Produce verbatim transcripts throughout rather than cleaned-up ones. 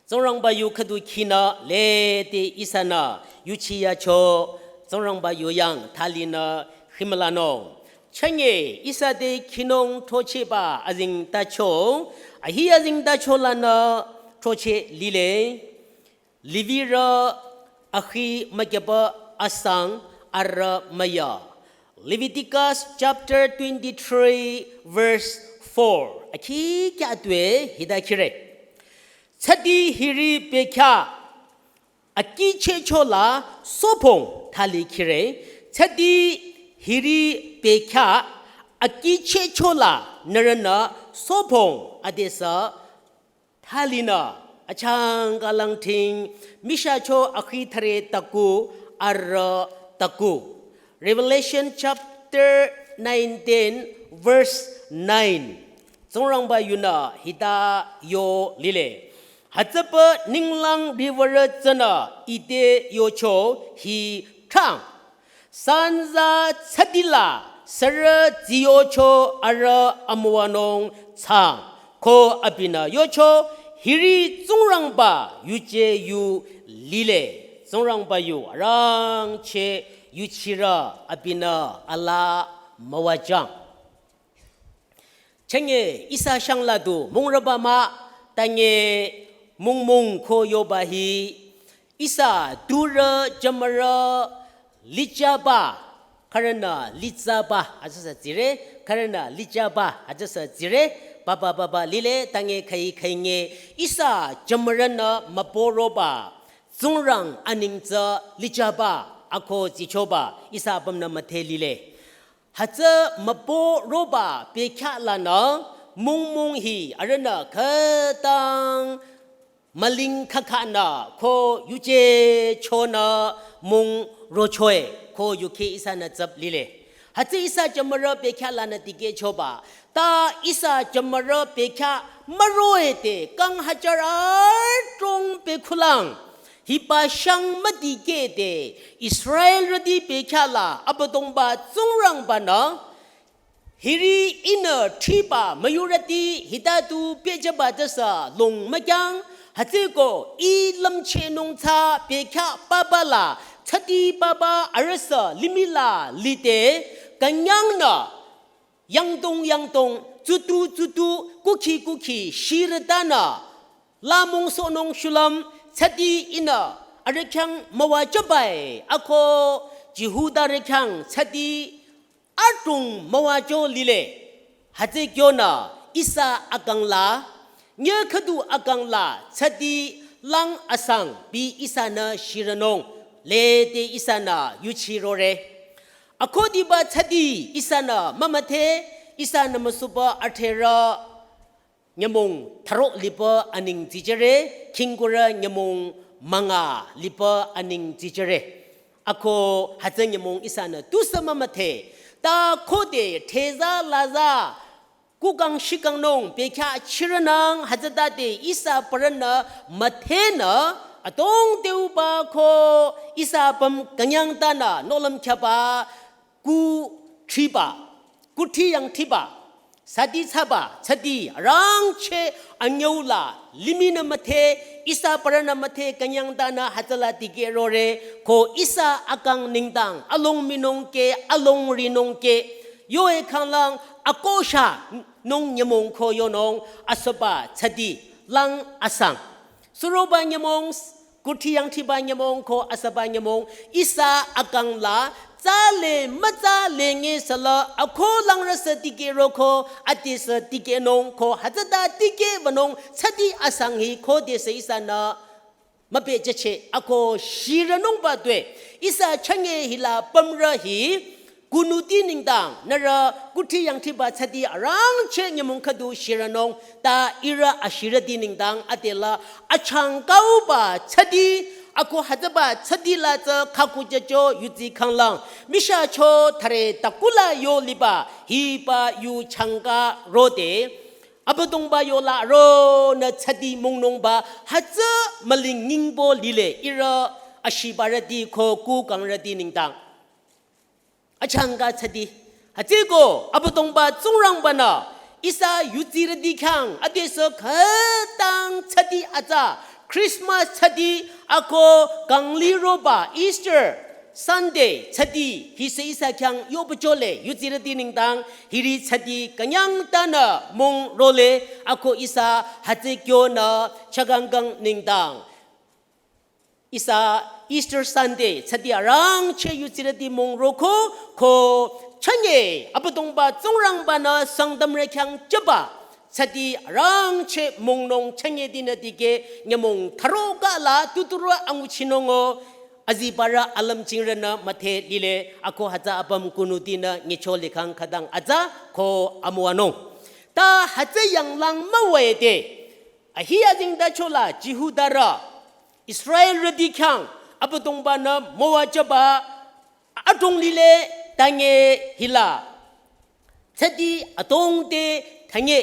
Tsingrangba yu khüdu khinü lede ihsanü yuchiyacho Tsingrangba yu yang thalinü himülanung. Chünye ihsa te khinung throchehba azengtacho, ahi azengtacho lanü throcheh lile. Levirü akhi mükyaba asang arü müya. Leviticus chapter twenty-three verse four. Akhi kya tue hita khire. Tsüdi hiri pekya akichehcho la sopong thali khire. Tsüdi hiri pekya akichehcho la nührünü sopong adesü thalinü achangka langting Mishacho akhi thüre taku arü taku. Revelation chapter nineteen verse nine. Tsingrangba yunü hita yo lile. Hütsüpü ninglang riwürü tsünü ite yocho hi thang. Sanza tsüdila sürü ziyocho arü amüwanung tsang. Ko abinü yocho hiri Tsingrangba yuje yu lile. Tsingrangba yu arangcheh yuchirü abinü alaa müwajüng. Chünye ihsa shangla du mungrüba mah, tanye mungmung ko yoba hi ihsa durü jümürü lijaba, khürünü lijaba, hütsüsü tsire, khürünü lijaba, hütsüsü tsire, baba baba lile, tanye khai khai nye ihsa jümürünü mübü roba Tsingrang aneng tsü lijaba ako zichoba ihsa apümnü müdhe lile. Hütsü mübü roba pekya lanü mungmung hi arühnü khütang müling khakhanü ko yuje chonü mung rochoe ko yukheh ihsanü tsüp lile. Hütsü ihsa jümürü pekya lanü dikehchoba. Ta ihsa jümürü pekya müroe te kang hajar adrong pekhulang. Hiba shang müdikehde Israelrüti pekya la Abüdongba Tsingrangbanü hiri ihnü thriba müyurüti hita du pehjüba tsüsü long mükyang, hütsüko ih lümchehnung tsü pekya papa la tsüdi papa arühsü limih la lide künyangnü yangdong yangdong, tsutu tsutu, kukhi kukhi, shirütanü, la mungsohnung shulüm, tsüdi ihnü arüh khyang müwajübae, ako Jihudarü khyang tsüdi adrong müwajü lile. Hütsü kyonü ihsa akang la, nye khüdu akang la tsüdi lang asang bi ihsanü shirünung lede ihsanü yuchirore. Akhudiba tsüdi ihsanü mümüdhe, ihsanü müsuba atherü nyümong thüro lipü aneng tsichere, khingkurü nyümong münga lipü aneng tsichere. Ako hütsü nyümong ihsanü tusü mümüdhe. Ta khode theza laza kukang shikangnung pekya chirünang hütsütade ihsa parünü müdhenü adrong teuba ko ihsa apüm künyangtanü nohlüm khyaba ku thriba, kuthri yangthriba, sadi tsaba, tsüdi arangcheh anyüu la limihnü müdhe, ihsa parünü müdhe künyangtanü hütsüla dikehrore, ko ihsa akang nengdang along minung ke, along rinung ke, yoe khanglang akosha nung nyümong ko yonung asüba tsüdi lang asang. Suroba nyümong, kuthri yangthriba nyümong ko asüba nyümong, ihsa akang la tsale mütsale nge süla ako langrüsü dikehro ko adesü dikehnung ko hütsüta dikehbanung tsüdi asang hi khodesü ihsanü müpehjücheh ako shirünungba tue ihsa chünye hila pümrü hi kunuti nengdang nührü kuthri yangthriba tsüdi arangcheh nyümong khüdu shirünung ta ihrü ashirüti nengdang adela achangkauba tsüdi ako hütsüba tsüdi la tsü khakujücho yudsi khanglang Mishacho thüre takula yo liba hiba yu changka rode Abüdongba yola ronü tsüdi mungnungba hütsü müling nyingbo lile ihrü ashibarüti ko kukangrüti nengdang. Achangka tsüdi. Hütsüko Abüdongba Tsingrangbanü ihsa yudsirüti khyang adesü khütang tsüdi atsa Christmas thsati ako kangliroba Easter Sunday thsati hisü ihsa khyang yohpüchole, yutsirüti nengdang hiri thsati künyang tanü mong role ako ihsa hütsü kyonü chakangkang nengdang ihsa Easter Sunday thsati arangcheh yutsirüti mong roko, ko chünye Abüdongba Tsingrangba-nü Sangtamrü khyang jüba thsati arangcheh mongnung chünye dinü dikeh nyümong thüro kala tuturü anguchinung-o azibarü alümchingrünü müdhe lile ako hütsü apüm kunutinü nyicho likhang khütang atsa ko amüwanung. Ta hütsü yanglang müwüde, ahi azengtachola Jihudarü Israelrüti khyang Abüdongba-nü müwajüba adrong lile. Tanye hila thsati adrong te tanye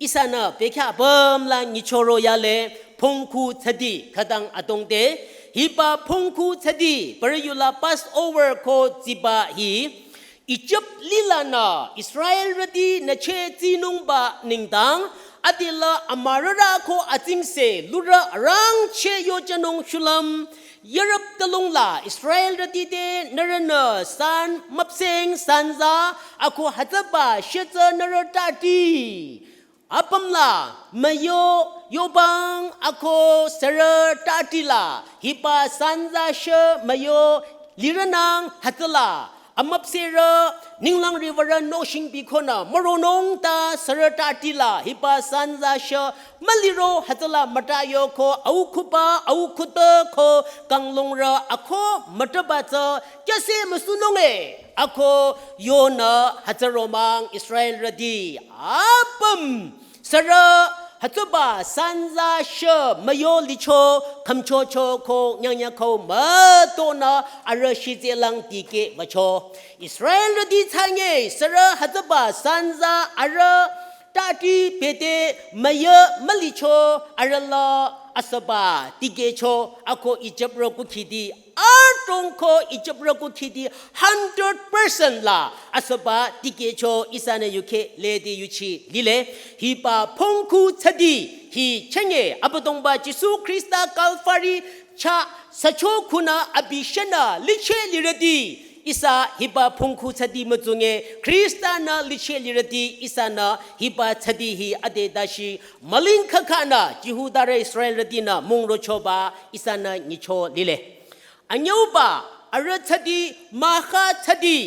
ihsanü bekhyah apüm la nyichoro yale phongkhu thsati khütang adrong te. Hiba phongkhu thsati parü yula Passover ko tsiba hi Ijip lilanü Israelrüti nücheh tsinungba nengdang, adela amürarü ko atsingse lurü arangcheh yojünung shulüm, yürüp tülung la Israelrüti te nührünü san müpseng sanza ako hütsüba shetsü nührü tati apüm la müyo yobang ako sürü tati la hiba sanza she müyo lirünang hütsüla amüpsehrü ninglang riwürü nohshingbi konü müronung ta sürü tati la hiba sanza she müliro hütsüla müta yoko au khuba au khüta ko kanglungrü ako mütaba tsü kyüse müsunung e ako yonü hütsü romang Israelrüti apüm sürü hütsüba sanza she müyo licho khümchocho ko nyangnyako mütonü arüh shitselang dikeh wücho. Israelrüti thsanye sürü hütsüba sanza arüh tati bete müyo mülicho arüh la asüba dikehcho ako Ijiprü kukhiti adrong ko Ijiprü kukhiti hundred percent la asüba dikehcho ihsanü yukheh lede yuchi lile. Hiba phongkhu thsati hi chünye Abüdongba Jisu Khrista Kalvari chah sücho khunü abi shenü licheh lirüti ihsa hiba phongkhu thsati mütsunge Khrista-nü licheh lirüti ihsanü hiba thsati hi ade dashi müling khakhanü Jihudarü Israelrütinü mong rochoba ihsanü nyicho lile. Anyüuba arüh thsati maha thsati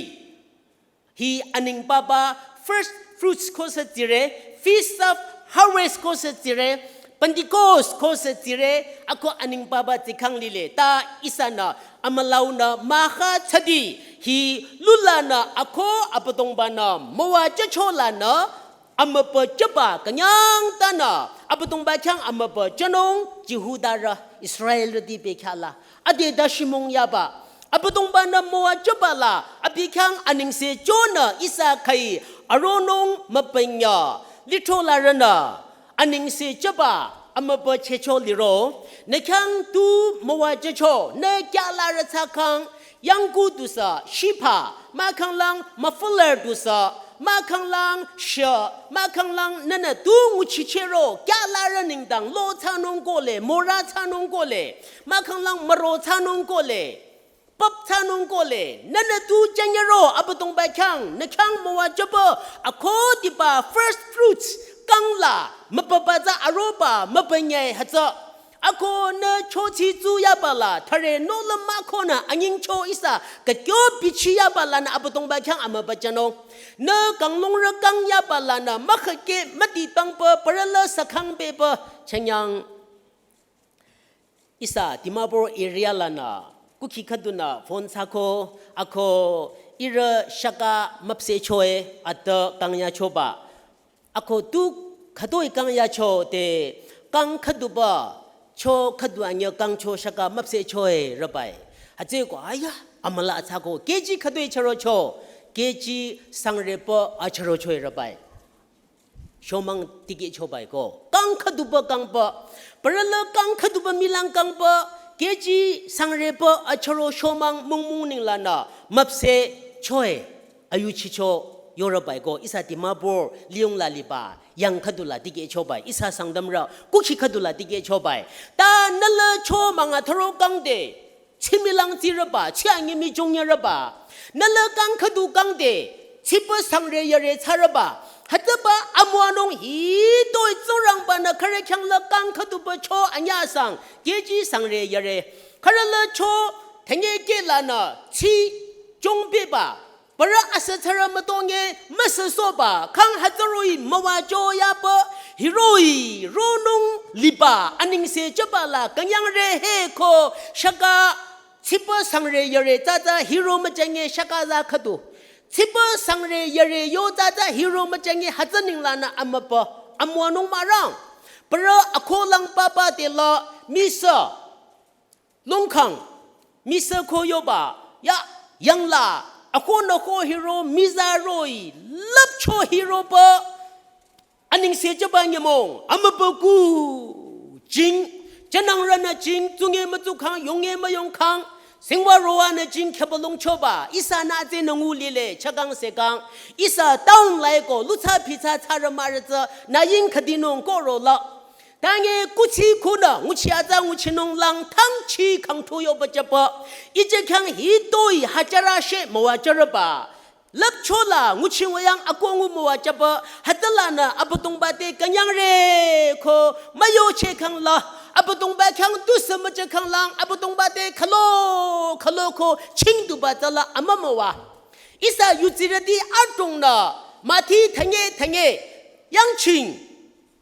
hi anengpaba first fruits ko sü tsire, Feast of Harvest ko sü tsire, Pentecost ko sü tsire ako anengpaba tsikhang lile. Ta ihsanü amülaunü maha thsati hi lulanü ako Abüdongba-nü müwajücho lanü amübü jüba künyang tanü Abüdongba khyang amübü jünung Jihudarü Israelrüti bekhyah la ade dashi mong yaba Abüdongba-nü müwajüba la abi khyang anengse chonü ihsa khüi aronung mübünyü lithro larünü anengse jüba amübü chehcho liro nü khyang tu müwajücho nü kyahlarü thsakhang yangku dusü shipha mahkhanglang muffler dusü mahkhanglang she mahkhanglang nünü tu nguchichehro kyahlarü nengdang lo thsanung kohle, mora thsanung kohle, mahkhanglang müro thsanung kohle, pap thsanung kohle, nünü tu jünyüro Abüdongba khyang nü khyang müwajüba akhudiba first fruits kang la mübüba tsü aroba mübünye hütsü ako nü chochi tsu yaba la thüre nohlüm mah konü anyingcho ihsa kakyo bichi yaba lanü Abüdongba khyang amübü jünung. Nü kanglungrü kang yaba lanü mükhakeh müdi tangpü parü la sükhang bepü chünyang. Ihsa Dimapur area lanü kukhi khüdunü phone thsako ako ihrü shaka müpsehchoe ata kangyachoba. Ako tu khütoi kangyacho te kang khüduba cho khüdu anyü kangcho shaka müpsehchoe rübai. Hütsüeko aya amüla thsako K G khütoi chürocho K G sangrepü achürochoe rübai. Shomang tikehchobai ko kang khüduba kangba parü la kang khüduba milang kangba K G sangrepü achüro shomang mungmung ninglanü müpsehchoe ayuchicho yorübai ko ihsa Dimapur liyong la liba Yang khüdula dikehchoba, ihsa Sangtamrü kukhi khüdula dikehchoba. Ta nüla cho manga tharo kangde, chimilang tsirüba, chi anyimi chongyarüba. Nüla kang khüdu kangde, chipü sangre yare tsarüba. Hütsüba amüwanung hitoi Tsingrangba-nü khürü khyangla kang khüduba cho anyasang, keji sangre yare. Khürüla cho, thenge kehlanü, chi, chongbeba. Parü asü tsarü mütonge, müsüsoba, kang hütsüroh-i müwacho yaba, hiroh-i, ronung liba, anengse jüba la, künyangre he ko, shaka, chipü sangre yare tsatsa, hiro müjünge shaka za khüdu. Chipü sangre yare yo tsatsa, hiro müjünge hütsü nenglanü amübü, amüwanung mürang. Parü akolang papa tela, misü, longkhang, misü ko yoba, ya, yangla, akonü ko hiro, miza roh-i, lüpcho hiroba, anengse jüba nyümong, amübükuh, jing, jünangrünü jing, tsunge mütsukhang, yonge müyongkhang, singwa rowanü jing khübülung choba, ihsanü tsünü ngu lile, chakang sekang, ihsa town la-i ko, lutsa pitsa tsarü mürütsü, nü ying khüdinung ko rola. Tange kuthsi khunü, nguchi atsa nguchinung lang thangchi khangthu yoba jüba. Ije khyang hitoi hütsürü she müwajürüba. Lüpchola nguchi wüyang akongu müwajüba. Hütsülanü Abüdongba te künyangre ko müyocheh khangla. Abüdongba khyang tusü müjü khanglang. Abüdongba te khülo, khülo ko chingduba tsüla amümüwa. Ihsa yudsirüti adrongnü. Müthi thenge thenge. Yangching.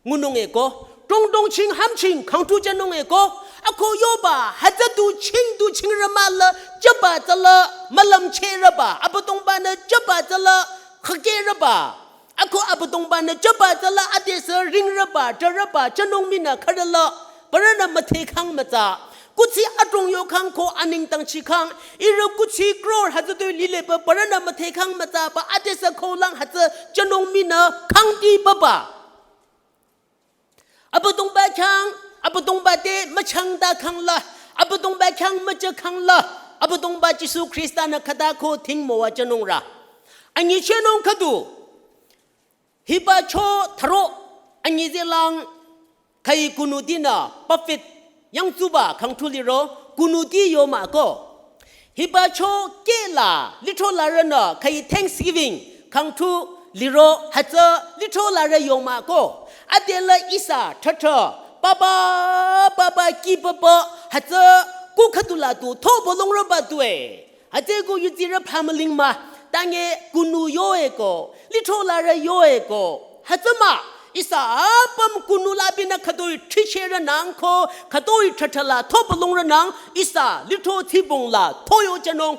Ngunung eko, tongtong ching hamching, khangthu jünung eko, ako yoba, hütsü du ching du chingrü müla, jüba tsüla, mülümchehrüba, Abüdongba-nü jüba tsüla, khakehrüba, ako Abüdongba-nü jüba tsüla, adesü ringrüba, jürüba, jünung minü khürüla, parünü müthekhang mütsa, kuthsi adrong yokhang ko anengdang chikhang, ihrü kuthsi crore hütsütoi lileba, parünü müthekhang mütsaba, adesü kolang hütsü jünung minü khangti baba. Abüdongba khyang, Abüdongba te müchangda khangla, Abüdongba khyang müjü khangla, Abüdongba Jisu Khrista-nü khüta ko thing müwajünungrü. Anyichehnung khüdu, hiba cho tharo, anyizelang, khüi kunutinü, perfect, yangtsuba khangthu liro, kunuti yomüko. Hiba cho kehla, lithro larünü, khüi Thanksgiving, khangthu liro, hütsü, lithro larü yomüko. Adela ihsa, thüthü, papa, papa, ki papa, hütsü, ku khüdula tu, tho bolongrüba tue. Hütsüko yudsirü phamüling mah, tange kunu yoeko, lithro larü yoeko. Hütsü mah, ihsa apüm kunu la binü khütoi thrichehrünang ko, khütoi thüthüla tho bolongrünang, ihsa lithro thsibong la tho yojünung.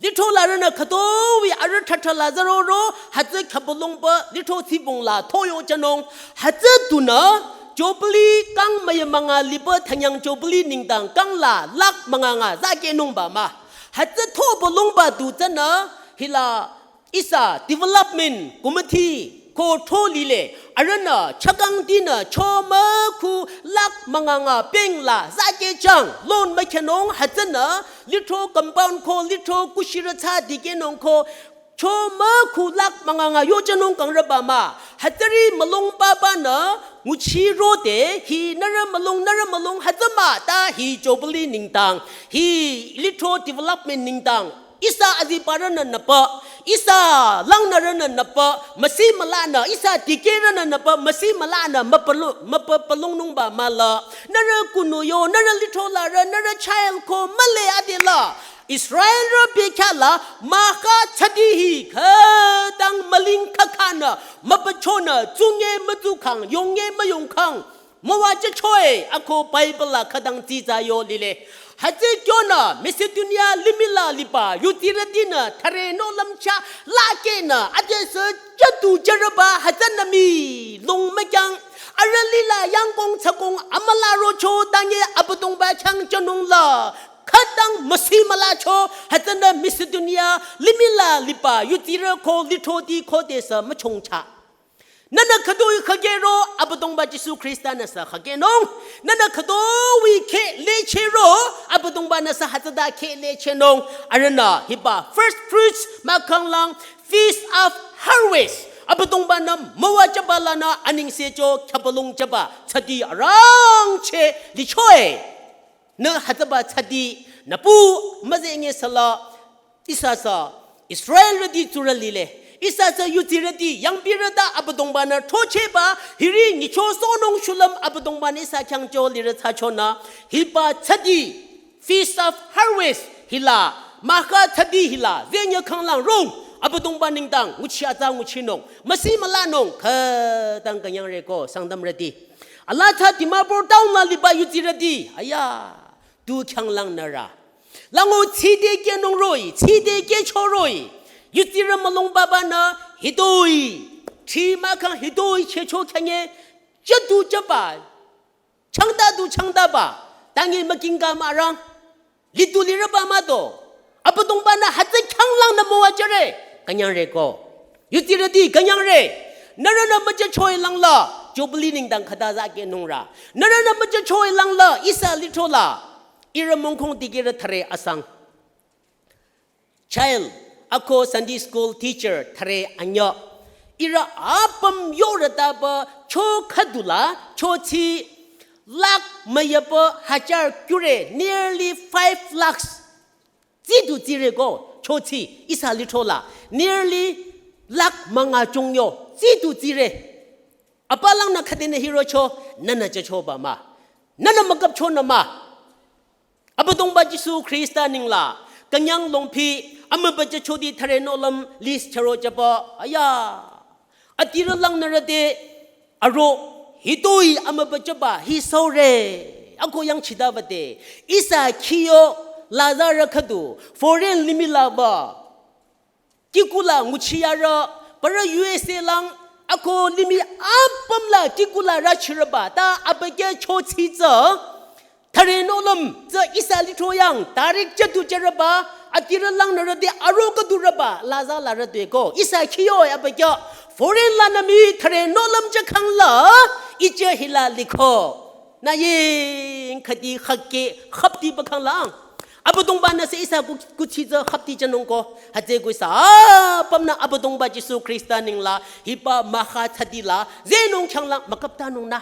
Lithro larünü khütoi arüh thüthüla züroro, hütsü khübolongba lithro thsibong la tho yojünung. Hütsü dunü, Jubilee kang müyamünga liba thanyang Jubilee nengdang kang la lakh münganga zakehnungba mah. Hütsü tho bolongba du tsünü, hila ihsa development committee ko tho lile, arühnü chakangtinü cho mükhu lakh münganga bank la zakehjang loan mükhenung hütsünü, lithro compound ko lithro kushirü tsü dikehnung ko, cho mükhu lakh münganga yojünung kangrüba mah. Hütsüri mülung papanü, nguchirode, hi nührü mülung, nührü mülung, hütsü mah, ta hi Jubilee nengdang, hi lithro development nengdang, ihsa aziparünü nüpa, ihsa langnürünü nüpa, müsi mülanü, ihsa dikehrünü nüpa, müsi mülanü, müpülu-, müpü-, pülungnungba müla, nührü kunu yo, nührü lithro larü, nührü child ko, müle adela. Israelrü bekhyah la, mahkhang thsadi hi, khütang müling khakhanü, müpüchonü, tsunge mütsukhang, yonge müyongkhang, müwajüchoe, ako Bible la khütang tsitsa yo lile. Hütsü kyonü, Macedonia limih la liba, yudsirütinü, thüre no lümcha, lakehnü, adesü, jüdu jürüba, hütsünü mi, lung mükyang, arüh lila yangkong tsakong, amüla rocho, tange Abüdongba khyang jünung la, khütang müsi mülacho, hütsünü Macedonia, limih la liba, yudsirü ko lithroti ko desü müchongcha. Nühnü khütoi khakehro, Abüdongba Jisu Khrista-nü sü khakehnung. Nühnü khütoi kheh lechehro, Abüdongba-nü sü hütsüta kheh lechehnung. Arühnü hiba first fruits mahkhang lang, Feast of Harvest. Abüdongba-nü müwajüba lanü anengsecho khüpalong jüba tsadi arangcheh lichoe. Nü hütsüba tsadi nü pu müzeh nge süla ihsa sü Israelrüti tsurü lile. Ihsa sü yudsirüti yangpirü ta Abüdongba-nü throchehba hiri nyicho sohnung shulüm Abüdongba-nü ihsa khyang cho lirü thsachonü hiba tsadi Feast of Harvest hila, mahkhang tsadi hila, zehnye khanglang rong, Abüdongba nengdang, nguchi atsa nguchinung, müsi mülanung, khütang künyangre ko, Sangtamrüti. Ala tsü Dimapur town la liba yudsirüti, aya, tu khyanglang nührü. Lango tside kyehnung roh-i, tside kyehcho roh-i, yudsirü mülung baba nü, hitoi, thri mahkhang hitoi chehcho khyangye, jüdu jüba, changta du changtaba, tangi mükingka mürang, lidu lirüba mah do, Abüdongba-nü hütsü khyanglang nü müwajüre, künyangre ko. Yudsirüti künyangre, nührünü müjüchoe langla, Jubilee nengdang khüta zah kyehnung rü. Nührünü müjüchoe langla, ihsa lithro la, ihrü mongkhong dikehrü thüre asang. Child, ako Sunday school teacher thüre anyüh. Ihrü apüm yorütaba cho khüdula, cho tsi lakh müyüba hajar kyure, nearly five lakhs. Tsidu tsire ko, cho tsi, ihsa lithro la, nearly lakh münga chungyo, tsidu tsire. Apalangnü khüdenü hirocho, nünü jüchoba mah. Nünü mükapchonü mah. Abüdongba Jisu Khrista nengla, künyang longpi, amübü jüchoti thüre nohlüm list chüro jüba, aya. Adirü langnürü te, aro, hitoi amübü jüba, hi saure, ako yangchidaba te, ihsa khiyo, lazarü khüdu, foreign limih la ba. Kikula nguchiyarü, parü U S A lang, ako limih apüm la kikula rüchirüba, ta abükyü cho tsi tsü, thüre nohlüm tsü ihsa lithro yang, tarik jüdu jürüba, adirü langnürü te aro khüdurüba, laza larü te ko, ihsa khiyo abükyü, foreign lanü mii thüre nohlüm jükhang la, ije hila liko. Nü ying khüdi khüke khüpti bakhang lang. Abüdongba-nü se ihsa ku-, kuthsi tsü khüpti jünung ko. Hütsüeko ihsa apümnü Abüdongba Jisu Khrista nengla, hiba mahkhang tsadi la, zehnung khyanglang mükaptanung nü.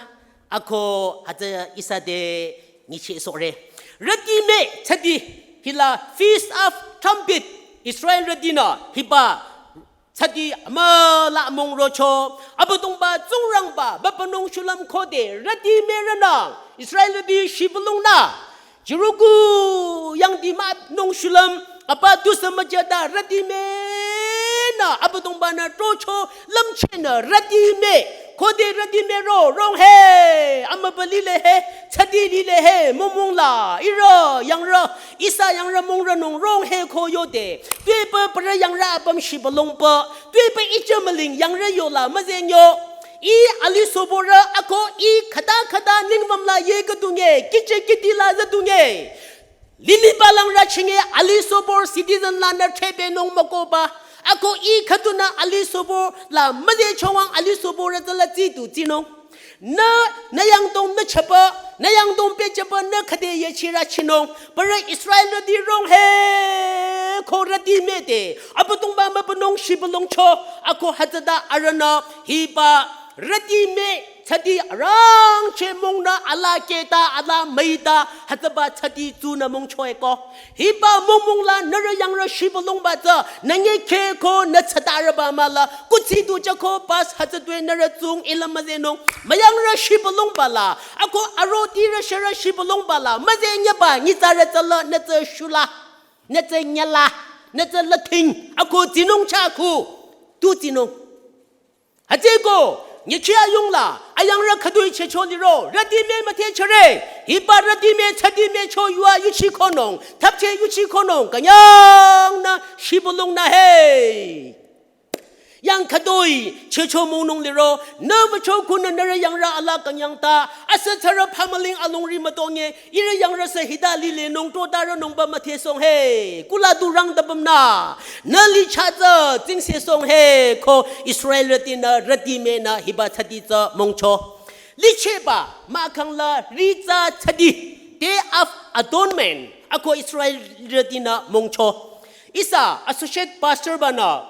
Ako hütsü ihsa te nyichehsohre. Rütimih tsadi hila Feast of Trumpet Israelrütinü hiba tsadi amüla müngrocho, Abüdongba Tsingrangba, bapünung shulüm khode, rütimihrünü, Israelrüti shibülungnü, Jericho yangdi münung shulüm, apa tusü müjüta rütimihnü, Abüdongba-nü throcho, lümchehnü, rütimih, khode rütimih ro, rong he, amübü lile he, tsadi lile he, mümüng la, ihrü, yangrü, ihsa yangrü müngrünung rong he ko yode. Tuepü parü yangrü apüm shibülungpü. Tuepü ije müling yangrü yola müzeng yo. Ih alisohborü ako ih khüta khüta ningwüm la ye khüdunge. Kiche kiti la züdunge. Limih palang rüchinge alisohbor citizen lanü threpehnung mükohba. Ako ih khüdunü alisohbor la müzeh chowang alisohbor rüzüla tsidu tsinung. Nü, nü yangdong nü chapü, nü yangdong pehchapü nü khüde yechirü chinung, parü Israelrüti rong he, ko rütimih te, Abüdongba mübünung shibülungcho, ako hütsüta arühnü, hiba rütimih, tsadi arangcheh müngnü ala keta, ala müita, hütsüba tsadi tsunü müngchoe ko. Hiba mümüng la nührü yangrü shibülungba tsü, nü nge khe ko nü tsütarüba mah la, kuthsi du jüko bas hütsütoi nührü tsung ila müzehnung, müyangrü shibülungba la, ako arotirü shürü shibülungba la, müzeh nyeba nyitsarü tsüla nü tsü shula, nü tsü nyala, nü tsü lathing, ako tsinung chah ku, tu tsinung. Hütsüeko, nyichia yongla, ayangrü khütoi chehcho liro, rütimih müthehchore, hiba rütimih, tsütimih cho yua yuchi khonung, thapche yuchi khonung, künyangnü, shibülungnü he. Yang khütoi, chehcho münung liro, nü wücho kunü nührü yangrü ala künyangta, asü tsürü phamüling alongri mütonge, ihrü yangrü sü hita lilenung to tarünungba müthehsohng he, kula du rangtapümnü, nü licha tsü tsingsesohng he, ko Israelrütinü, rütimihnü, hiba tsadi tsü müngcho. Lichehba, mahkhang la ritsa tsadi, Day of Atonement, ako Israelrütinü müngcho. Ihsa, associate pastor banü,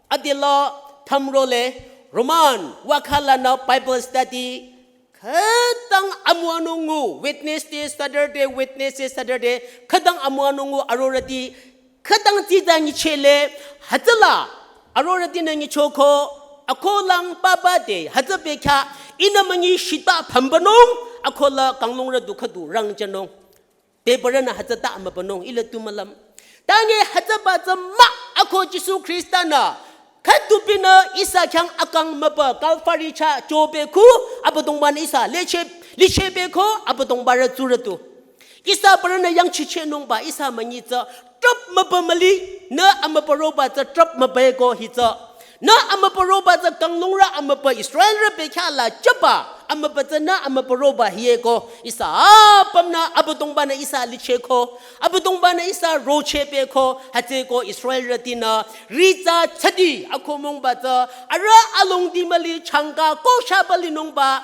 adela thamrole, Roman, wakhalanü Bible study, khütang amüwanung ngu, Wednesday, Saturday, Wednesday, Saturday, khütang amüwanung ngu arorüti, khütang tsitsa nyichele, hütsüla, arorütinü nyichoko, akolang papa de, hütsü bekhyah, ihnü münyi shita phambanung, akola kanglungrü du khüdu rangjünung. Te parünü hütsüta amübünung ila tu mülüm. Tange hütsüba tsü mah ako Jisu Khristanü khütupinü ihsa khyang akang mübü Kalvari chah chobeko Abüdongbanü ihsa licheh, lichehbeko Abüdongbarü tsurütu. Ihsa parünü yangchichehnungba ihsa münyi tsü trap mübü müli nü amübüroba tsü trap mübüko hi tsü. Nü amübüroba tsü kanglungrü amübü Israelrü bekhyah la chaba amübü tsü nü amübüroba hieko ihsa apümnü Abüdongbanü ihsa lichehko Abüdongbanü ihsa rochehbeko hütsüko Israelrütinü ritsa thsadi akomongba tsü arüh alongdi müli changka kosha balinungba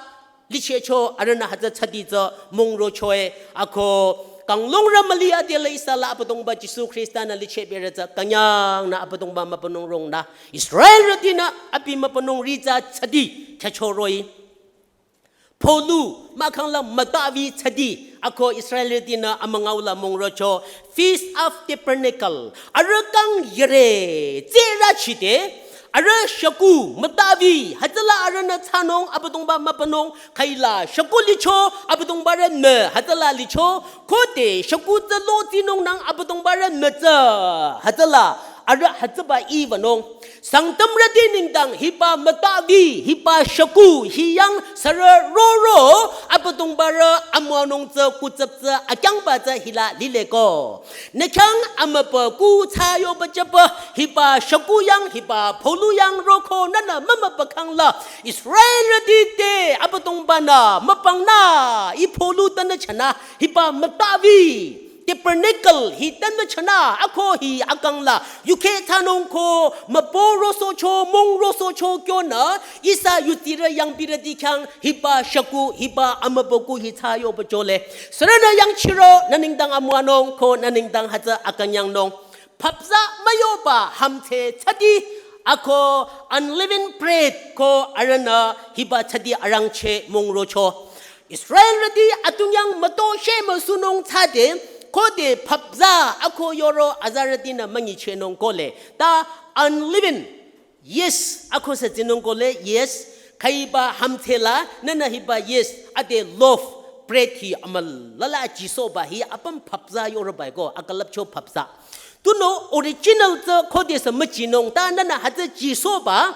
lichehcho arühnü hütsü thsadi tsü mongrochoe ako kanglungrü müli adela ihsa la Abüdongba Jisu Khristanü lichehberü tsü künyangnü Abüdongba mübünung rongnü Israelrütinü abi mübünung ritsa thsadi thsachoroh-i. Palu mahkhang la mütavi thsadi ako Israelrütinü amüngao la mongrocho Feast of Tabernacle arüh kang yere tsürü chide arüh shükuh mütavi hütsüla arühnü thsanung Abüdongba mübünung khüila shükuh licho Abüdongbarü nü hütsüla licho khode shükuh tsü lotsinungnang Abüdongbarü nü tsü hütsüla arüh hütsüba ibanung. Sangtamrüti nengdang hiba mütavi hiba shükuh hi yang sürü roro Abüdongbarü amüwanung tsü kutsap tsü akyangba tsü hila lileko. Nü khyang amübü kuh thsa yoba chaba hiba shükuh yang hiba palu yang roko nünü mümübükhang la Israelrüti te Abüdongbanü müpangnü i palu tanü chahnü hiba mütavi Tabernacle hi tanü chahnü ako hi akang la yukheh thsanung ko mübü rosohcho mong rosohcho kyonü ihsa yutsirü yangpirüti khyang hiba shükuh hiba amübü kuh hi thsa yoba chole. Sürünü yangchiro nü nengdang amüwanung ko nü nengdang hütsü akünyangnung. Phapza müyoba hamtse thsadi ako unleavened bread ko arühnü hiba thsadi arangcheh mongrocho. Israelrüti atungyang müto shemüsunung thsade khode phapza ako yoro azarütinü münyichehnung kohle. Ta unleavened yeast ako sü tsinung kohle yeast khüiba hamtse la nünü hiba yeast ade loaf bread hi amülala jisohba hi apüm phapza yorobae ko akülüpcho phapza. Tunüo original tsü khodesü müchinung ta nünü hütsü jisohba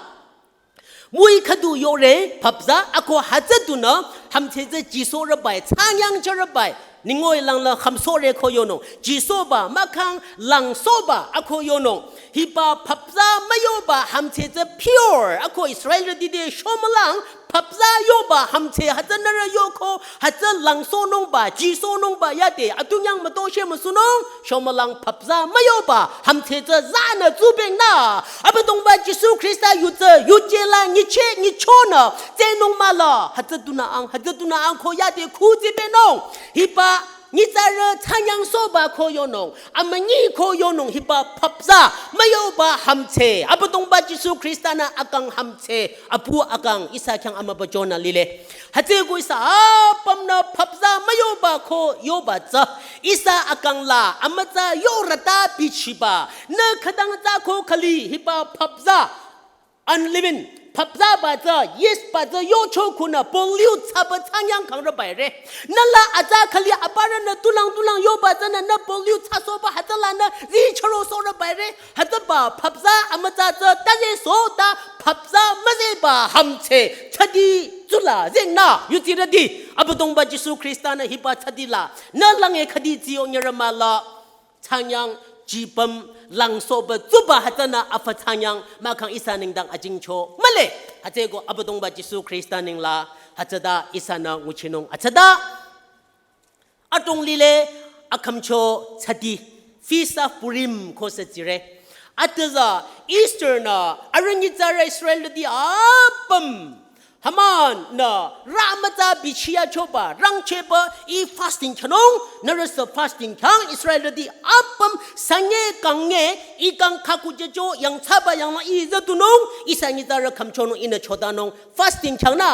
müi khüdu yore phapza ako hütsü dunü hamtse tsü jisohrübae changyang chürübae ningoi langla khümsohre ko yonung jisohba mahkhang langsohba ako yonung hiba phapza müyoba hamtse tsü pure ako Israelrüti te shomülang phapza yoba hamtse hütsü nührü yoko hütsü langsohnungba jisohnungba yade atungyang müto shemüsunung shomülang phapza müyoba hamtse tsü zanü tsubengnü Abüdongba Jisu Khrista yu tsü yuje la nyicheh nyichonü tsehnung mahla hütsü dunü ang hütsü dunü ang ko yade khu tsibenung hiba nyitsarü changyangsohba ko yonung amünyi ko yonung hiba phapza müyoba hamtse Abüdongba Jisu Khristanü akang hamtse apu akang ihsa khyang amübü chonü lile. Hütsüko ihsa apümnü phapza müyoba ko yoba tsü ihsa akang la amütsa yorüta bichiba nü khütang tsü ko khüli hiba phapza unleavened phapzaba tsü yeast ba tsü yocho khunü pollute thsaba changyang khangrübaire. Nüla atsa khüli aparünü tulang tulang yoba tsünü nü pollute thsasohba hütsülanü zichürosohrübaire. Hütsüba phapza amütsa tsü tazesoh ta phapza müzehba hamtse thsadi tsula zengnü yutsirüti Abüdongba Jisu Khristanü hiba thsadi la nü lange khüdi tsiyo nyürü mahla changyang jipüm langsohba tsuba hütsünü afü changyang mahkhang ihsa nengdang ajingcho mühle. Hütsüko Abüdongba Jisu Khrista nengla hütsüta ihsanü nguchinung hütsüta adrong lile akhümcho thsadi Feast of Purim ko sü tsire. Atüza Easter nü arüh nyitsarü Israelrüti apüm Haman nü rü mütsa bichiya choba rangchehba ih fasting khyünung, nührüsü fasting khyang Israelrüti apüm sünge kangnge ih kang khakujücho yangthsaba yanglang ih züdunung, ihsa nyitsarü khümchonung ihnü chotanung fasting khyang nü.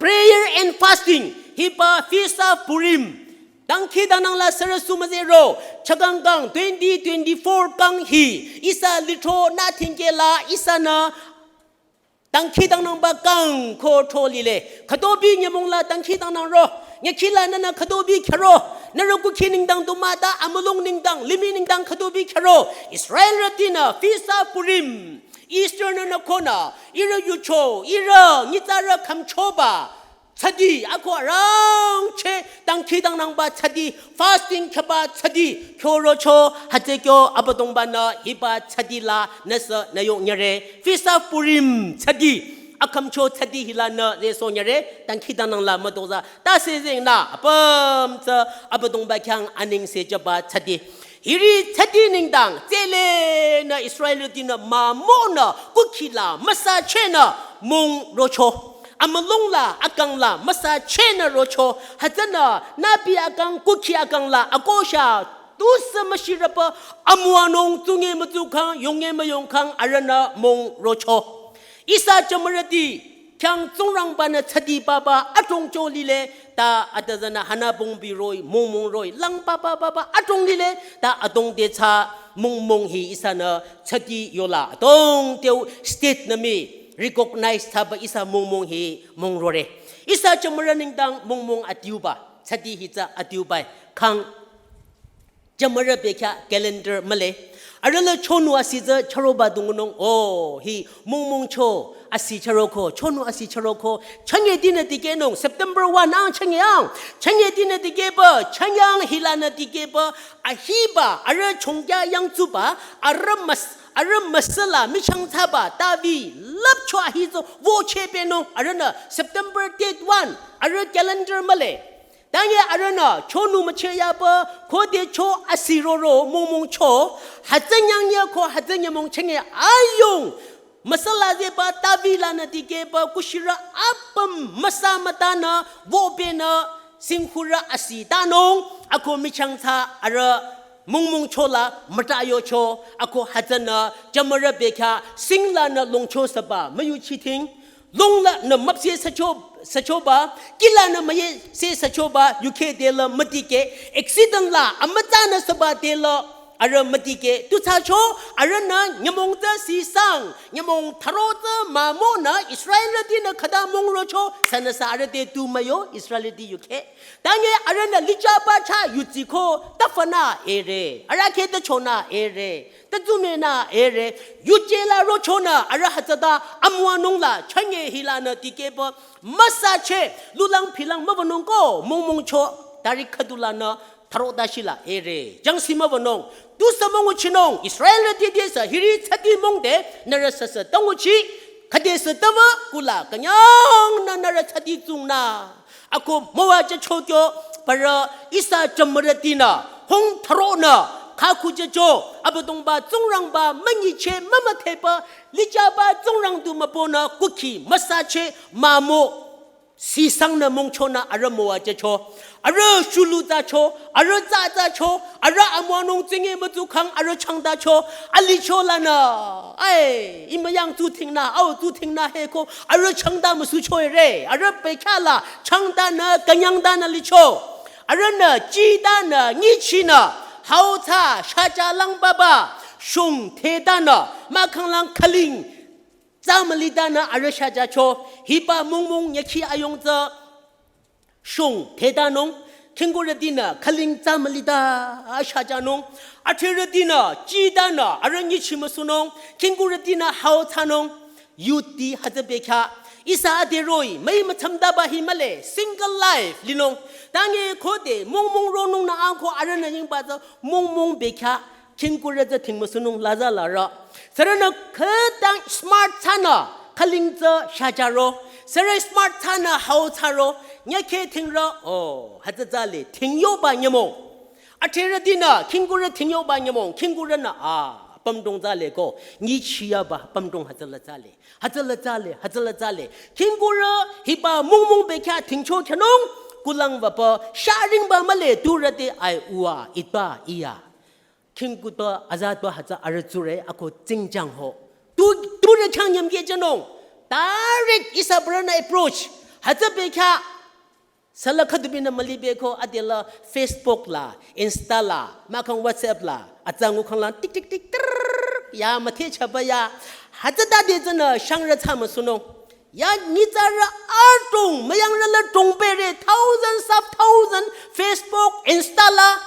Prayer and fasting, hiba Feast of Purim. Dangkhidangnang la sürü sumüzehro, chakang kang twenty twenty-four kang hi, ihsa lithro nü thingkeh la ihsanü dangkhidangnangba kang ko tho lile. Khütobi nyümong la dangkhidangnangro. Nyükhi la nünü khütobi khyüro. Nührü kukhi nengdang du mah ta amülung nengdang, limih nengdang khütobi khyüro. Israelrütinü Feast of Purim, Easter nü nü konü, ihrü yucho, ihrü nyitsarü khümchoba thsadi, ako arangcheh dangkhidangnangba thsadi, fasting khyüba thsadi, khyorocho, hütsü kyo Abüdongba-nü hiba thsadi la nüsü nü yong nyüre. Feast of Purim thsadi, akhümcho thsadi hila nü zeso nyüre, dangkhidangnang la mütozah. Tase zengnü, apüm tsü Abüdongba khyang anengse jüba thsadi. Hiri thsadi nengdang, tsülenü Israelrütinü mümonü kukhi la müsachehnü mong rocho. Amülung la akang la müsachehnü rocho. Hütsünü nübi akang kukhi akang la akosha tusü müshirüpü amüwanung tsunge mütsukhang, yonge müyongkhang arühnü mong rocho. Ihsa jümürüti khyang Tsingrangba-nü thsadi papa adrong cho lile, ta atüzünü hanü bongbi roh-i, mongmong roh-i, lang papa papa adrong lile, ta adrong te tsü mongmong hi ihsanü thsadi yola, adrong teu state nü mii recognize thsaba ihsa mongmong hi mong rore. Ihsa jümürü nengdang mongmong adiuba, thsadi hi tsü adiuba, khang jümürü bekhyah calendar mühle. Arüh la chonu asi tsü chüroba dungunung, oh, hi mongmong cho asi chüroko, chonu asi chüroko, chünye dinü dikehnung, September one ang chünye ang, chünye dinü dikehba, chünye ang hilanü dikehba, ahiba, arüh chongkya yangtsuba, arüh müs-, arüh müsüla, michang thsaba, tabi, lüpcho ahi tsü, vocheh pehnung, arühnü, September date one, arüh calendar mühle. Tanye arühnü, chonu mücheh yaba, khode cho asi roro, mongmong cho, hütsü nyangye ko, hütsü nyümong chünye ayung, müsüla zehba, tabi lanü dikehba, kushirü apüm, müsa mütanü, vopehnü, singkhurü asi tanung, ako michang thsa, arüh, mongmong chola, müta yocho, ako hütsünü, jümürü bekhyah, sing lanü longcho süba, müyuchiting, lung lanü müpseh sücho, süchoba, kih lanü müyeseh süchoba, yukheh te la mütikeh, accident la, amütsanü süba te la, arüh mütikeh, tu thsacho, arühnü nyümong tsü sisang, nyümong tharo tsü mümonü, Israelrütinü khüta mong rocho, sünüsü arüh te tu müyo, Israelrüti yukheh. Tanye arühnü lichaba chah yutsiko, tafana ere, arahkheh tachonü ere, tatsumünü ere, yuje la rochonü, arüh hütsüta, amüwanung la, chünye hilanü dikehba, müsacheh, lulang philang mübünung ko, mongmong cho, tarik khüdu lanü, tharo ta shila ere, jangsi mübünung, tusü münguchinung, Israelrüti tesü, hiri thsadi mongde, nührü süsü tanguchi, khüdesü taba, kula, künyangnü nührü thsadi tsungnü. Ako müwajücho kyo, parü ihsa jümürütinü, hung tharonü, khakujücho, Abüdongba Tsingrangba münyicheh mümüdheba, lichaba Tsingrang du mübünü kukhi müsacheh mümo, sisangnü mongchonü arüh müwajücho, arüh shulu thsacho, arüh tsatsacho, arüh amüwanung tsinge mütsukhang arüh changtacho, alicho lanü, ai, imüyang tsutingnü, au tsutingnü heko, arüh changta müsucho ere, arüh bekhyah la, changtanü, künyangtanü licho. Arühnü, chitanü, nyichinü, hauthsa, shaja lang baba, shung thetanü, mahkhang lang khüling, tsü mülitanü arüh shajacho, hiba mongmong nyükhi ayung tsü, shung thetanung, khingkurütinü, khüling tsü mülita, shajanung, athrerütinü, chitanü, arüh nyichi müsunung, khingkurütinü, hauthsanung, yuti hütsü bekhyah, ihsa ade roh-i, müi müthsamtaba hi mühle, single life, linung, tanye khode, mongmong ronungnü angko arühnü yingba tsü, mongmong bekhyah, khingkurü tsü thing müsunung laza larü. Sürünü khütang smart thsanü, khüling tsü shajaro. Sürü smart thsanü hauthsaro, nyükhe thingrü, oh, hütsü tsü le, thingyoba nyümong. Athrerütinü, khingkurü thingyoba nyümong, khingkurünü, ah, Pümdong tsale ko, nyichiyaba pümdong hütsüla tsale. Hütsüla tsale, hütsüla tsale. Khingkurü hiba mungmung bekhyah thingcho khyünung, kulang wüpü, sharingba mühle turü te ai ua, itba iya. Khingkutba, azatba hütsü arüh tsurü ako tsingjang ho. Tu, turü khyang nyümkeh jünung. Direct ihsa brünü approach. Hütsü bekhyah Sala khüdubinü mülibe ko adela Facebook la, Insta la, mahkhang WhatsApp la, atsa ngukhang la, tik, tik, tik, trrrr, ya, müthehchaba ya. Hütsütade tsünü shangrü tsü müsunung. Ya, nyitsarü adrong, müyangrü la drong pere, thousands of thousand, Facebook, Insta la.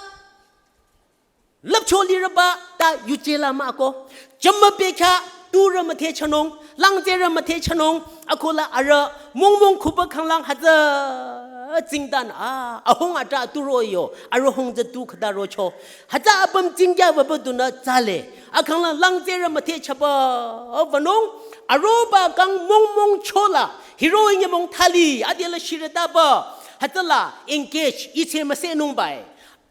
Lüpcho lirüba ta yuje la mah ko. Jümü bekhyah turü müthehchanung, langtserü müthehchanung, akola arüh mungmung khupü khanglang hütsü tsingdan a, ahung atra turo yo, arüh hung tsü tu khüta rocho. Hütsü apüm tsingkya wüpü dunü tsale. Akhanglang langtserü müthehchaba wünung, aroba kang mungmung chola, hiro nyümong thali, adela shirütaba, hütsüla engage, iche müsenung bai.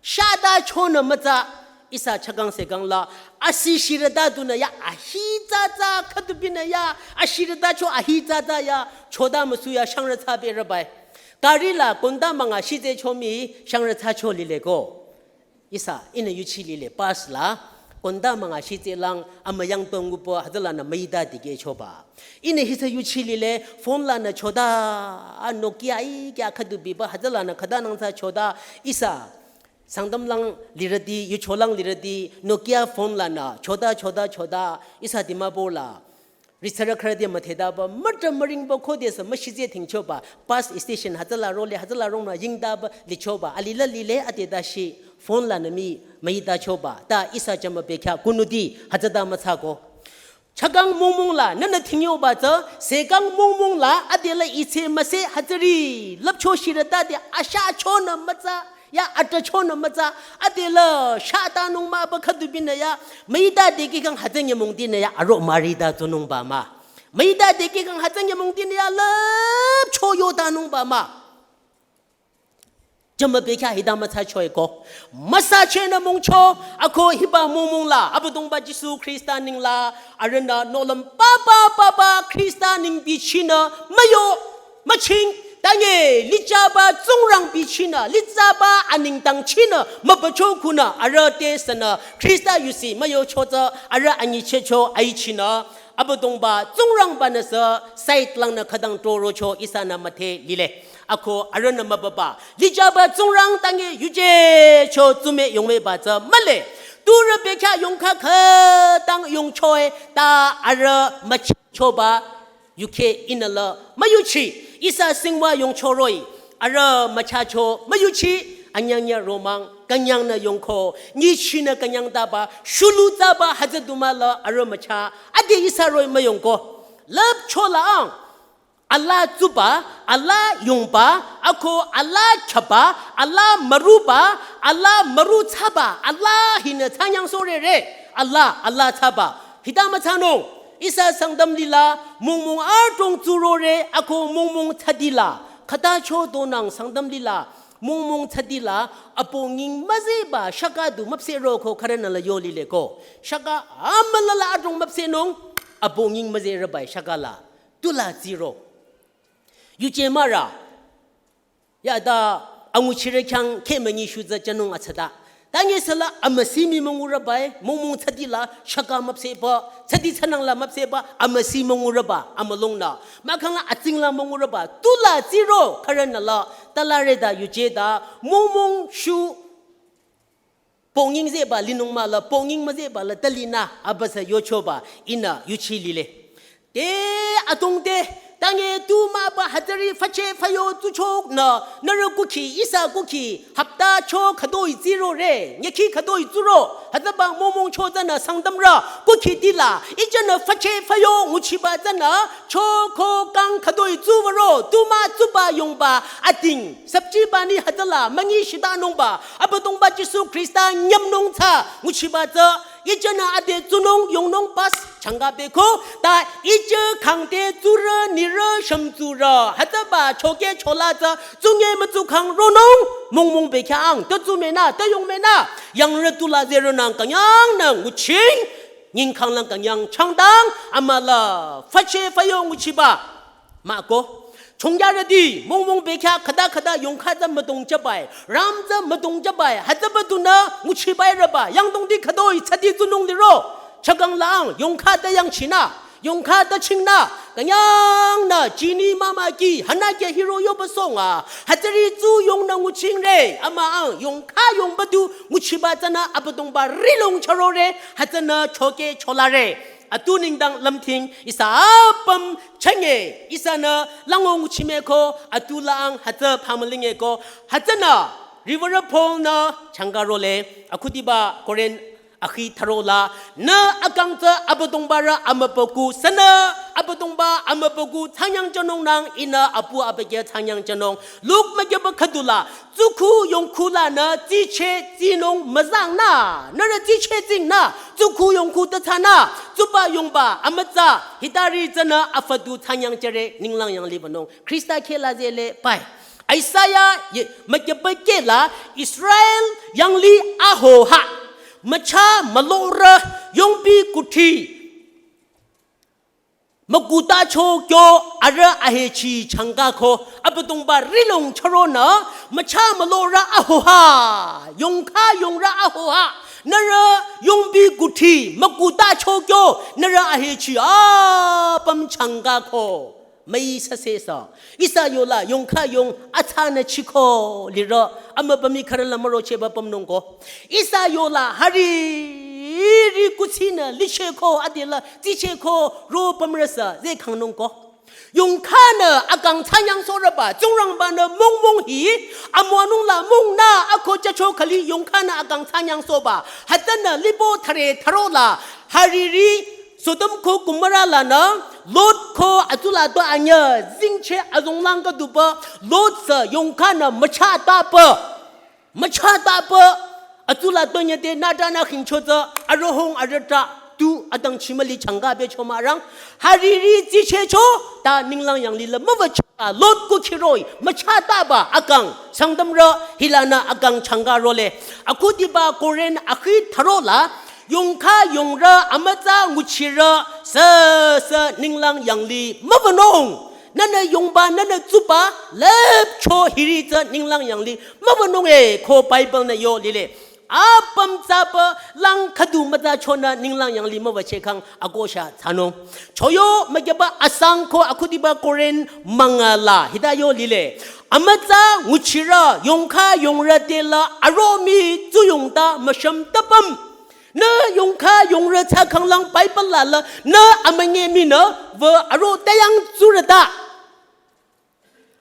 Shata chonü mütsa, ihsa chakang sekang la, asi shirüta dunü ya, ahi tsatsa khüdubinü ya, ashirüta cho ahi tsatsa ya, chota müsu ya, shangrü tsü berübai. Gari la, konda manga shitse chomi, shangrü tsü cho lile ko. Ihsa, ihnü yuchi lile, bus la, konda manga shitse lang, amüyang tongupü, hütsülanü müita dikehchoba. Ihnü hisa yuchi lile, phone lanü chota, a Nokia i kya khüdubiba, hütsülanü khüta nang tsü chota, ihsa, Sangtam lang lirüti, yucho lang lirüti, Nokia phone lanü, chota, chota, chota, ihsa Dimapur la. Risara kharati müthedaba, mütra müringba khodesü, müshitse thingchoba, bus station, hütsüla role, hütsüla rongnü yingdaba, lichoba, alila lile, ate dashi, phone lanü mii, müita choba, ta ihsa jümü bekhyah, kunuti, hütsüta mütsako. Chakang mungmung la, nünü thingyoba tsü, sekang mungmung la, adela iche müse hütsüri, lüpcho shirütade, asha chonü mütsa, ya atra chonü mütsa, adela, shata nung mah ba khüdubinü ya, müita dikehkang hütsü nyümong dinü ya, aro marita tsunung ba mah. Müita dikehkang hütsü nyümong dinü ya, lüpcho yota nung ba mah. Jümü bekhyah hita mütsa choe ko. Müsa chenü mungcho, ako hiba mungmung la, Abüdongba Jisu Khrista nengla, arühnü nohlüm papa papa Khrista neng bichinü, müyo, müching, tange, lichaba tsingrang bichinü, lichaba anengdang chinü, mübücho kunü, arüh te sünü, Khrista yusi, müyo chotsü, arüh anyichehcho aichinü, Abüdongba tsingrangbanü sü, side langnü khütang trorocho ihsanü müthe lile. Ako arühnü mübüba. Lichaba tsingrang tange yuje cho tsume yongmeba tsü mühle. Turü bekhyah yongkha khütang yongchoe ta arüh müchichoba yukheh inüla müyuchi. Ihsa singwa yongchoroi. Arüh müchacho müyuchi. Anyangnya romang. Künyangnü yongko. Nyichinü künyangtaba. Shulu tsaba hütsü dumüla arüh mücha. Ade ihsa roh-i müyongko. Lüpcho la ang. Alaa tsuba, alaa yungba, ako alaa khyaba, alaa müruba, alaa müru thsaba, alaa hinü thsanyang sorere, alaa, alaa thsaba. Hita müthsanung, ihsa Sangtam lila, mungmung adrong tsurore, ako mungmung thsadila. Khüta cho donang Sangtam lila, mungmung thsadila, aponging müzeba, shaka du müpsehro ko khürünüla yo lile ko. Shaka amülala adrong müpsehnung, aponging müzereba shaka la. Tula tsiro. Yuje mara. Ya da anguchire khyang khemünyi shuza janung atsada. Tangi sala amüsimi mungura bai, mungmung thsadila, shaka müpsehba, thsadi thsanangla müpsehba, amüsi mungura ba, amülungna. Mahkhangla atsingla mungura ba, tula tsiro, khürünüla, talareda yuje da, mungmung shu, ponging zeba linung mala, ponging müzeba la talinü, abasa yochoba, ihnü yuchi lile. Te atongte, tange tu mah ba hütsüri füche füyo tsuchonü, nührü kukhi, ihsa kukhi, hapta cho khütoi tsirore, nyekhi khütoi tsuro, hütsüba mungmung cho tsünü Sangtamrü, kukhi tila, ijanü füche füyo nguchiba tsünü, cho ko kang khütoi tsuvaro, tu mah tsuba yongba, ating, sabji bani hütsüla, münyi shitanungba, Abüdongba Jisu Khrista nyümnung tsü, nguchiba tsü, ijanü ade tsunung yongnung pas, changa beko, ta ija khangte tsurü nirü shümtsurü, hütsüba choke chola tsü, tsunge mütsu khang ronung, mungmung bekhyah ang, ta tsu menü, ta yong menü, yangrü tula zerünang künyangnü nguching, Nyingkhanglang künyang changdang amüla füche füyo nguchiba. Mahko. Chongyarüti, mong mong bekhyah khüta khüta yongkha tsü müdong jübai, ram tsü müdong jübai, hütsüba dunü nguchibai rüba, yangdongti khütoi tsüti tsunung liro. Chakang lang, yongkha ta yangchinü, yongkha ta chingnü, künyangnü, jini mama ki, hana kya hiro yoba songa, hütsüri tsu yongnü nguchingre, ama ang, yongkha yongba du, nguchiba tsünü, Abüdongba rilong chürore, hütsünü choke cholare. Atu nengdang lümthing ihsa apüm chenge, ihsanü lango nguchimeko, atu lang hütsü phamülingeko, hütsünü Reverend Paul-nü changka role, akhudiba Korinth akhi thürola, nü akang tsü Abüdongbarü amübükuh sünü, Abüdongba amübükuh thsangnyang jünung nang ihnü apu abükyü thsangnyang jünung. Luk mükyüba khüdula, tsukhu yongkhu lanü tsiche tsinung müzangnü, nührü tsiche tsingnü, tsukhu yongkhu ta thsanü, tsuba yongba, amütsa, hitari tsünü afü du thsangnyang jüre, ninglang yanglih banung. Khrista khehla zele pai. Isaiah ye, mükyüba khehla, Israel yanglih ahoha, mücha mülorü, yongbi kuthri, mükuta cho kyo arüh ahechi changkako, Abüdongba rilong chüronü, mücha mülorü ahoha, yongkha yongrü ahoha, nührü yongbi kuthri, mükuta cho kyo, nührü ahechi apüm changkako, müi sase sa. Ihsa yola yongkha yong atsanü chiko lirü, amübü mi khürüla mürochehba pümnungko. Ihsa yola hariri kuthsinü lichehko adela tsichehko ro pümrüsa ze khangnungko. Yongkhanü akang thsangnyang sorüba, Tsingrangbanü mong mong hi, amüwanung la mongnü ako jücho khali yongkhanü akang thsangnyang soba, hütsünü libo thüre thürola, hariri Sodom ko Gomorrah lanü, Lot ko atsula to anyü, zingche azonglang ka duba, Lot sü yongkhanü mücha taba. Mücha taba, atsula to nyete nüta nü khingcho tsü, arüh hung arüh ta, tu adang chimüli changka becho mürang, hariri tsichehcho, ta ninglang yanglih la müwücho, Lot kukhiroi, mücha taba, akang, Sangtamrü, hilanü akang changka role, akhudiba Korinth akhi thürola, yongkha yongrü amütsa nguchirü, sü, sü, ninglang yanglih, mübünung. Nühnü yongba, nühnü tsuba, lüpcho hiri tsü ninglang yanglih, mübünung e, ko Bible nü yo lile. Apüm tsaba lang khüdu mütsa chonü ninglang yanglih müwücheh khang akosha thsanung. Choyo mükyüba asang ko akhudiba Korinth mangala, hita yo lile. Amütsa nguchirü, yongkha yongrü tela, aromi tsuyongta müshüm tapüm. Nü yongkha yongrü thsakhanglang Bible la la, nü amünyi minü, wü aro tayang tsurüta.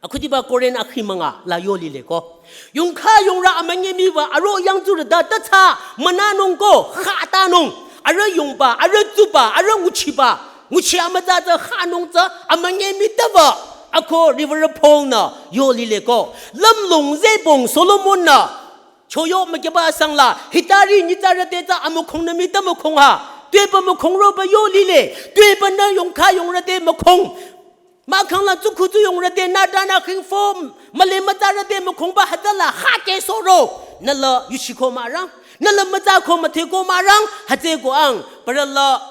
Akhudiba Korinth akhi mangala yo lile ko. Yongkha yongrü amünyi mi wü aro yang tsurüta ta thsa, münanung ko, khatanung. Arüh yongba, arüh tsuba, arüh nguchiba. Nguchi amütsa tsü khanung tsü, amünyi mi ta wü. Ako Reverend Paul-nü, yo lile ko. Lümlong zebong Solomon-nü. Choyo mükyüba asang la, hitari nyitsarü te tsü amükhongnü mita mükhong ha. Tuepü mükhong roba yo lile, tuepü nü yongkha yongrü te mükhong. Mahkhang la tsukhu tsu yongrü te nüta nü khingfo, müle mütsarü te mükhongba hütsüla ha ke soro. Nü la yuchiko mürang, nü la mütsako mütheko mürang, hütsüko ang, parü la,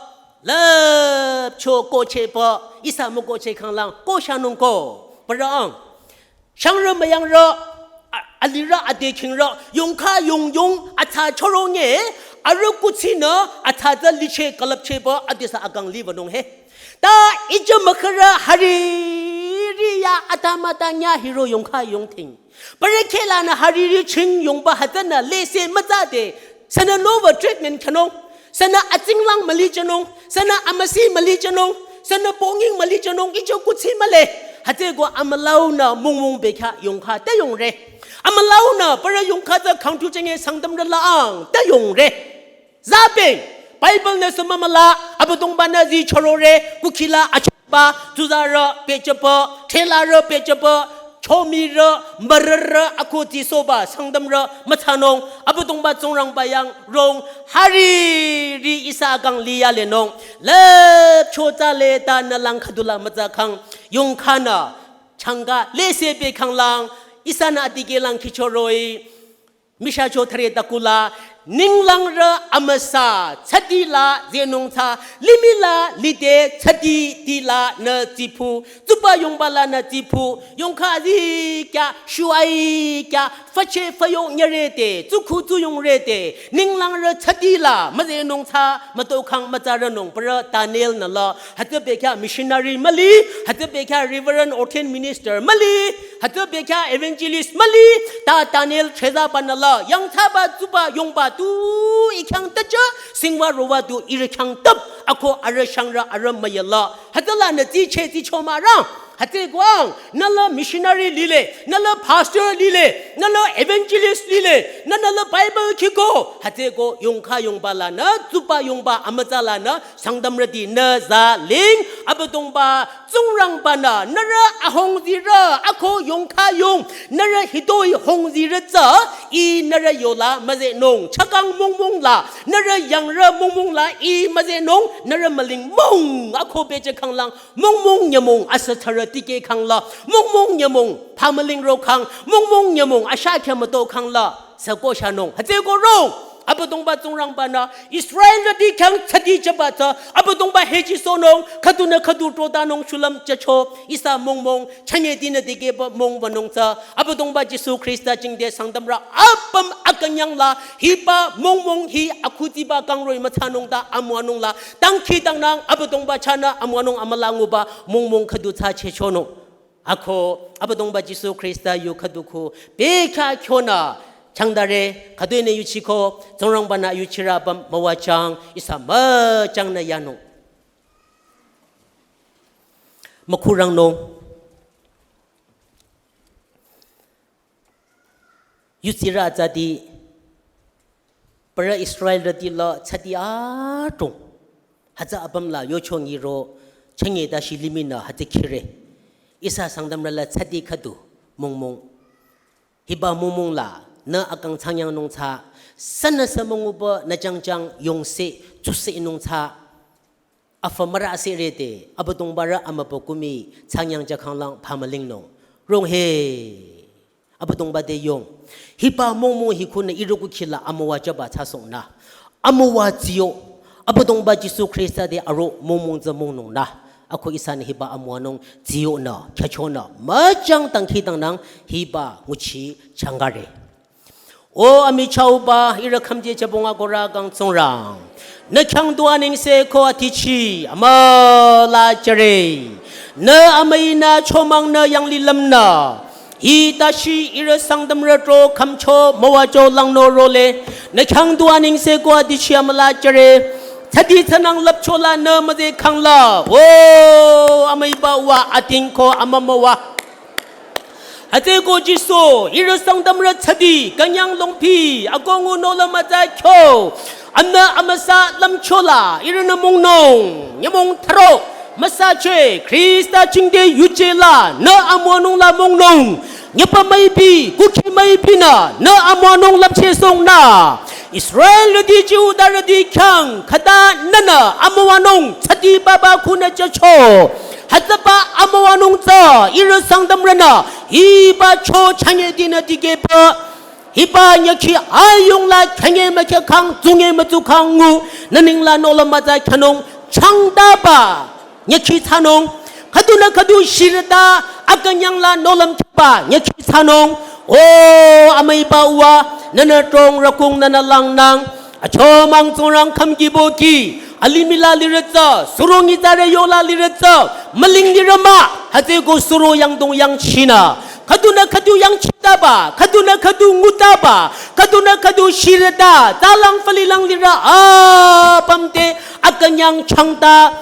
lüpcho kohchehba, ihsa mükohcheh khanglang, kohshanung ko, parü ang. Shangrü müyangrü, a-, alirü adekhingrü, yongkha yongyong atsa choronge, arüh kuthsinü atsa tsü liche külüpchehba adesü akang liwünung he. Ta ije mükhürü hariri ya atamüta nya hiro yongkha yongthing. Parü khehlanü hariri ching yongba hütsünü lese mütsade, sünü nowü treatment khanung. Sünü atsinglang mülijünung, sünü amüsi mülijünung, sünü ponging mülijünung, icho kuthsi mühle. Hütsüko amülaunü mungmung bekhyah yongkha te yongre. Amülaunü parü yongkha tsü khangtu chenge Sangtamrü la ang te yongre. Zapeng, Bible nü sümü müla, Abüdongba nü zi chorore, kukhila achoba, tsuzarü, pehjüba, thelarü, pehjüba, chomirü, mürürü, akoti soba, Sangtamrü, mütsanung, Abüdongba Tsingrangba yang rong, hariri ihsa kang liya lenung, lüpcho tsale ta nü lang khüdula mütsa khang, yongkhanü, changka, lese bekhanglang, ihsanü adikehlang khichoroi, mishacho thüre takula, Ninglangrü amüsa tsüti la zenung tsü, limih la lide tsüti ti la nü tsipu, tsuba yongba la nü tsipu, yongkha zi kya, shuai kya, fache fayong nyerete, tsukhu tsuyong rete, ninglangrü tsüti la, müzenung tsü, mütokhang mütsarünung, parü Daniel nü la, hütsü bekya missionary müli, hütsü bekya reverend ordained minister müli, hütsü bekya evangelist müli, ta Daniel cheza ba nü la, yangthsaba tsuba yongba tu, ikyang tacha, singwa rowa tu, irikyang tap, ako arü shangrü arü müyala, hütsü la nü tsiche tsicho mara, hütsü kwang, nü la missionary lile, nü la pastor lile, nü la evangelist lile, nü nü la Bible kiko, hütsü ko yongkha yongba la nü, tsuba yongba amütsa la nü, Sangtamrüti nü za ling, Abüdongba Tsingrangba nü, nührü ahongzirü, ako yongkha yong, nührü hitoi hongzirü tsü, i nührü yola müzenung, chakang mongmong la, nührü yangrü mongmong la, i müzenung, nührü müling mong, ako beche khanglang, mongmong nyümong asütsarü tikeh khangla, mongmong nyümong phamüling ro khang, mongmong nyümong ashakya müto khangla, sako shanung, hütsü ko rong, Abüdongba Tsingrangba nü, Israelrüti khyang tsüti chaba tsü, Abüdongba hechi sonung, khüdunü khüdu trotanung shulüm chacho, ihsa mongmong, chanye dinü dikehba mong wünung tsü, Abüdongba Jisu Khrista jingte Sangtamrü apüm akünyang la, hiba mongmong hi akhudiba kangroi mütsanung ta amüwanung la, dangkhidangnang Abüdongba chahnü amüwanung amüla nguba mongmong khüdu tsü chechonung. Ako, Abüdongba Jisu Khrista yu khüdu khu, bekha khyonü, changdare, khüdu-i nü yuchiko, Tsingrangba nü yuchirü apüm müwajang, ihsa müjang nü yanung. Mükhurangnung. Yuchirü atsati, parü Israelrüti la tsüti adrong. Hütsü apüm la yochongi ro, chanye ta shi limih nü hütsü khire. Ihsa Sangtamrü la tsüti khüdu, mongmong. Hiba mongmong la, nü akang changyangnung tsü, sünüsü münguba nü jangjang yongse, tsuse nung tsü. Afü mürü ase rete, Abüdongbarü amübükuh mii, changyang ja khanglang phamülingnung. Rong he. Abüdongba te yong. Hiba mongmong hi khunü ihrü kukhi la amüwa jaba thsasohnü. Amüwa tsiyo. Abüdongba Jisu Khrista te aro mongmong tsü mongnungnü. Ako ihsanü hiba amüwanung tsiyonü, khyachonü. Müjang dangkhidangnang hiba nguchi changare. O amichahba, ihrü khümje jübong akohrü kang Tsingrang. Nü khyang du anengse ko atichi, amüla jüre. Nü amüinü chomangnü yanglilümnü. Hita shi ihrü Sangtamrü tro khümcho müwajo langnü role. Nü khyang du anengse ko atichi amüla jüre. Tsüti tsünang lüpcho la nü müze khangla. O amüiba wa ating ko amümüwa. Hütsüeko Jisu, ihrü Sangtamrü tsüti, künyang longpi, akongu nola mütsa kyo. Amnü amüsa lümcho la, ihrünü mongnung, nyümong tharo, müsache, Khrista jingte yuje la, nü amüwanung la mongnung, nyüpa müipi, kukhi müipinü, nü amüwanung lümchehsohnü. Israelrüti Jihudarüti khyang, khüta nünü amüwanung, tsüti papa khunü jücho. Hütsüba amüwanung tsü, ihrü Sangtamrünü, hiba cho chanye dinü dikehba. Hiba nyükhi ayung la chanye mükhe khang, tsunge mütsu khang ngu, nü nengla nola mütsa khyanung, changdaba, nyükhi thsanung, khüdunü khüdu shirüta, akünyang la nola mükhiba, nyükhi thsanung, o amüiba wa, nünü trong rakung nünü langnang, achomang Tsingrang khümkibo ki, alimih la lirü tsü, suro nyitsarü yola lirü tsü, müling lirü mah, hütsüeko suro yangdong yangchinü. Khüdunü khüdu yangchitaba, khüdunü khüdu ngutaba, khüdunü khüdu shirüta, talang falilang lirü apüm te, akünyang changta,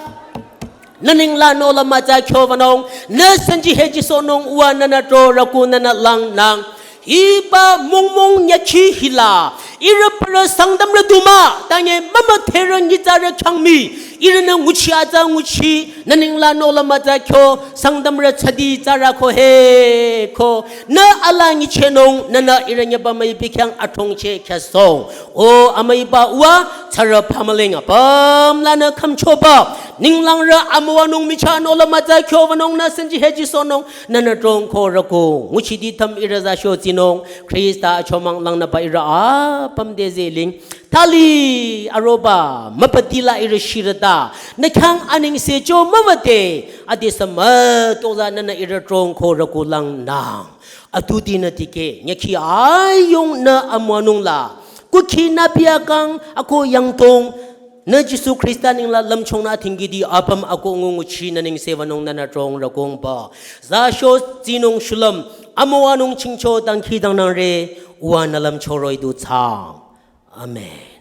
nü nengla nola mütsa kyo wünung, nü sanji heji sohnung wa nünü tro rakung nünü langnang. Hiba mongmong nyükhi hila, ihrü parü Sangtamrü du mah, tanye mümüdherü nyitsarü khyang mii, ihrünü nguchi atsa nguchi, nü nengla nola mütsa kyo, Sangtamrü tsüti tsara ko he ko, nü ala nyichehnung, nünü ihrü nyüpa müipi khyang athrongcheh khyasoh. O amüiba wa, tsarü phamüling apüm lanü khümchoba, Ninglangrü amüwanung michah nohlüm atsa kyo wünung nü senji heji sohnung nünü trong ko rüko. Nguchiti tham ihrü za sho tsinung. Khrista achomang langnüba ihrü apüm te zeling. Thali aroba müpatila ihrü shirüta. Nü khyang anengse cho müwüte. Ade sü mütozah nünü ihrü trong ko rüko langnang. Atuti nü tikeh, nyükhi ayung nü amüwanung la. Kukhi nü pia kang, ako yangtong. Nü Jisu Khrista ningla lümchung nü thingkiti apüm ako ngu nguchi nü nengse wünung nünü trong rükongba. Za sho tsinung shulüm, amüwanung chingcho dangkhidangnangre, uwa nü lümcho roh-i du tsang. Amen.